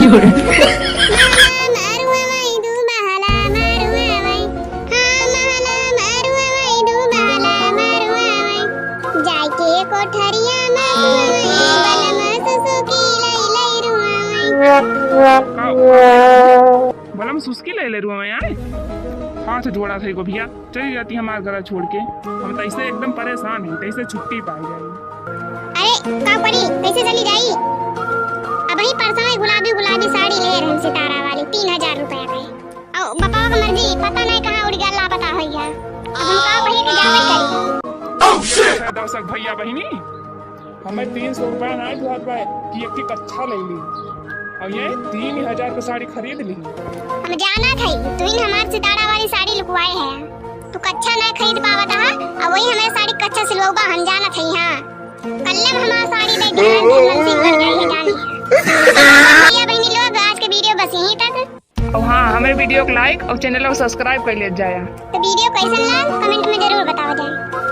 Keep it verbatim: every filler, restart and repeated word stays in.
महला मारुआवै, दू महला मारुआवै। हाँ, महला मारुआवै, दू महला मारुआवै। जाइके कोठरिया में सुआवै, बलम सुसुकी लै लै रुआवै। बलम सुसुकी लै लै रुआवै, आय? हाथ जोड़ा थे को भैया। चली जाती हमार घर छोड़ के। हम तो ऐसे एकदम परेशान हैं, कैसे छुट्टी पाई जाए। अरे का परी, कैसे चली जाई? अबहीं परसों ही गुलाबी गुलाबी साड़ी ले रहन सितारा वाली, तीन हजार रुपया के। और बपावा के मर्जी, पता नहीं कहाँ उड़ गया, लापता हो गया। अब हम का कही के जावे करी। दर्शक भैया बहिनी, हमें तीन सौ रुपया ना जुहात बा कि एक ठे कच्छा ले ली, और ये तीन हजार के साड़ी खरीद ली। हम जानत हई, तू ही हमार सितारा वाली साड़ी लुकवाए है। तू कच्छा ना खरीद पावत हा, और वही हमें साड़ी कच्छा सिलवाबा, हम जानत हई। हाँ, कल्लम हमार साड़ी दे दे, हम सिल कर जाई है जानी। भैया बहिनी लोग, आज के video बस यहीं तक। और हाँ, हमें video को like और channel को subscribe कर लिया जाए। तो video कैसन लाग, comment में जरूर बतावा जाए।